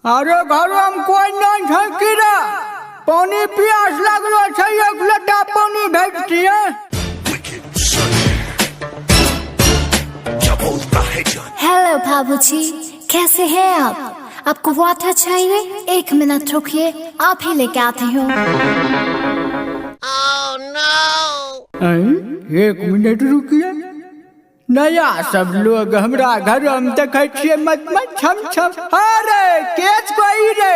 अरे घरमे कोइ नहि छै की रे? पानी प्यास लागलो छै, एक लोटा पानी भेजतियै। क्या बोलता है जान। हेलो बाबूजी, कैसे हैं आप? आपको वाटर चाहिए? एक मिनट रुकिए, आप ही लेके आती हूँ। ऐं, एक मिनट रुकिए। नया सब लोग हमरा घर हम देखै छियै मत मत छम छम। अरे केच कोई रे?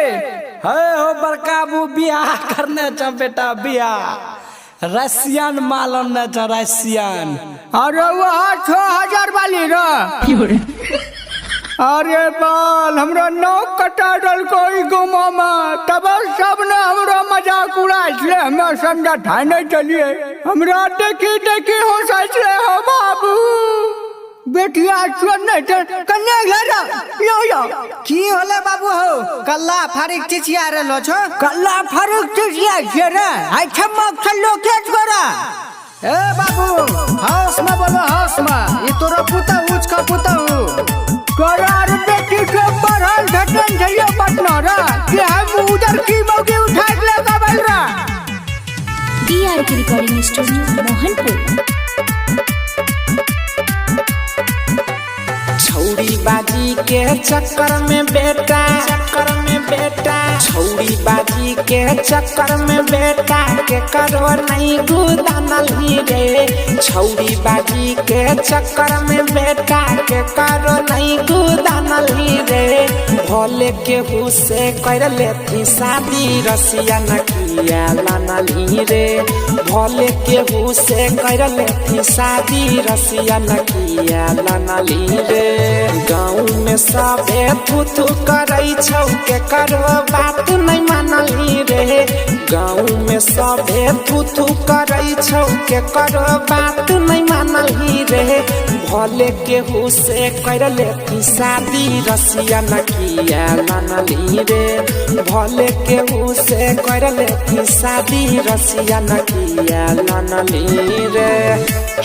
हे हो बड़का बू, बियाह करने छ बेटा, बियाह। रसियन माल अनने छ, रसियन। अरे वहाँ 6000 वाली रे। अरे बाल हमरा नौ कटा डलको ई गुमो में, तब सब ने हमरा मजाक उड़ाइ छलै। हमरा समझा ठाने चलिए, हमरा देखी देखी हंसै छलै। हो बाबू, बेटिया चोर नहीं त कन्या घर यो यो। की होले बाबू हो, कल्ला फारिक चिचिया रहलो छो? कल्ला फरुक चिचिया छियै रे, आइ छमक छल्लो केच गोरा। ए बाबू, हाउस में बोलो, हाउस में। ई तोरो पुतहु छ पुतहु। तोरा आर बेटी के बढ़ल घटन छलियो पटना रे कि हम उधर की मौकी उठा के लगाबल रे। D R K recording studio, Mohanpur. छौरी बाजी के चक्कर में बेटा, चक्कर में बेटा, छौरी बाजी के चक्कर में बेटा के करो नहीं गुदानल ही रे। छौरी बाजी के चक्कर में बेटा के करो नहीं गुदानल ही रे। भोले के से कर लेती शादी, रसिया नकिया लानल ही रे। भोले के से कर लेती शादी, रसिया नकिया लानल ही रे। गाँव में सबे थू थू करै छौ, के करो बात नहीं मानली रे। गाँव में सबे थू थू करै छौ, के करो बात नहीं मानली रे। भोले केहू से कर लेती शादी, रसिया नकिया लानली रे। भोले केहू से कर लेती शादी, रसिया नकिया लानली रे।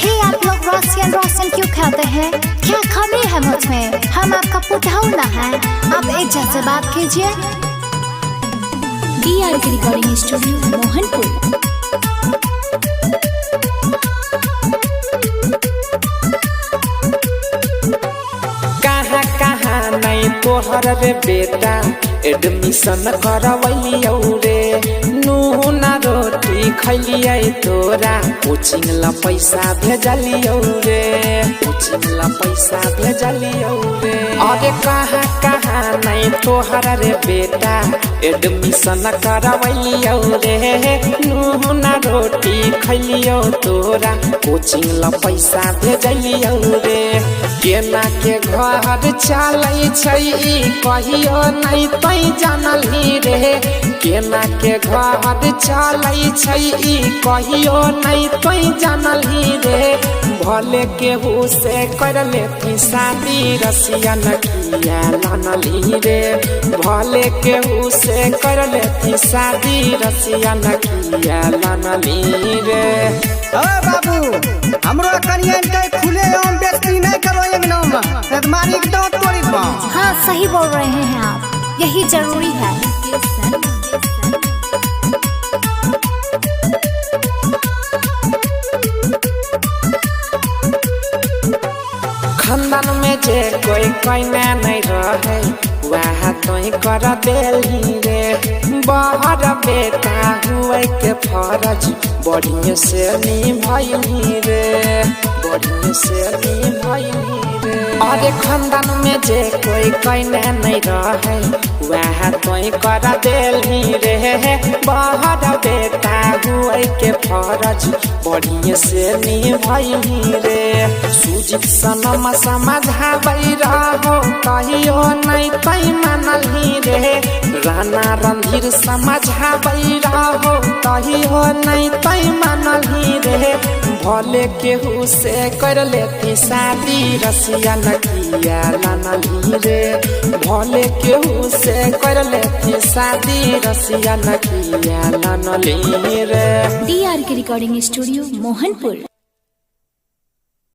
हे आप लोग रसियन रसियन क्यों खाते हैं? क्या कमी है मुझ में? हम आपका पुतहु ना है, आप इज्जत से बात कीजिए। D R K recording studio, Mohanpur. कहाँ कहाँ नहीं तोहर रे बेटा एडमिशन करवैलियौ रे। नून रोटी खैलियै तोरा, कोचिंग ला पैसा भेजलियौ रे। कोचिंग ला पैसा भेजलियौ रे। अरे कहाँ कहाँ नहीं तोहर रे बेटा एडमिशन करवैलियौ रे। नून रोटी खैलियौ तोरा, कोचिंग ला पैसा भेजलियौ रे। केना के घर चलै छै ई कहियो नहीं तै जानलही रे। केना के घर चलै छै ई कहियो नहीं तै जानलही रे। भले केहू से कर लेती शादी, रसिया नकिया लानलही रे। भले केहू से कर लेती शादी, रसिया नकिया लानलही रे। ओ बाबू, हमरो कनियन के खुले आम बेइज्जती नहीं करो अंगना में, नहीं तो मारी के दांत तोड़ी देबो। हाँ सही बोल रहे हैं आप, यही जरूरी है। खानदान में जे कोई कइने नहीं रहे वह तोही कर देली रे। बहर बेटा हुए के फरज बढ़िया से निभैली रे, बढ़िया से निभैली रे। अरे खानदान में जे कोई कइने नहीं रहे वह तोही कर देली रे। बहर बेटा हुए के फरज बढ़िया से निभैली रे। सुजित सनम समझाबै रहो कहियो नहीं तै मानलही रे। राणा रणधीर समझाबै रहो कहियो नहीं तै मानलही रे। भले केहू से कर लेती शादी, रसिया नकिया लानलही रे। भले केहू से कर लेती शादी, रसिया नकिया लानलही रे। D R K recording studio, Mohanpur.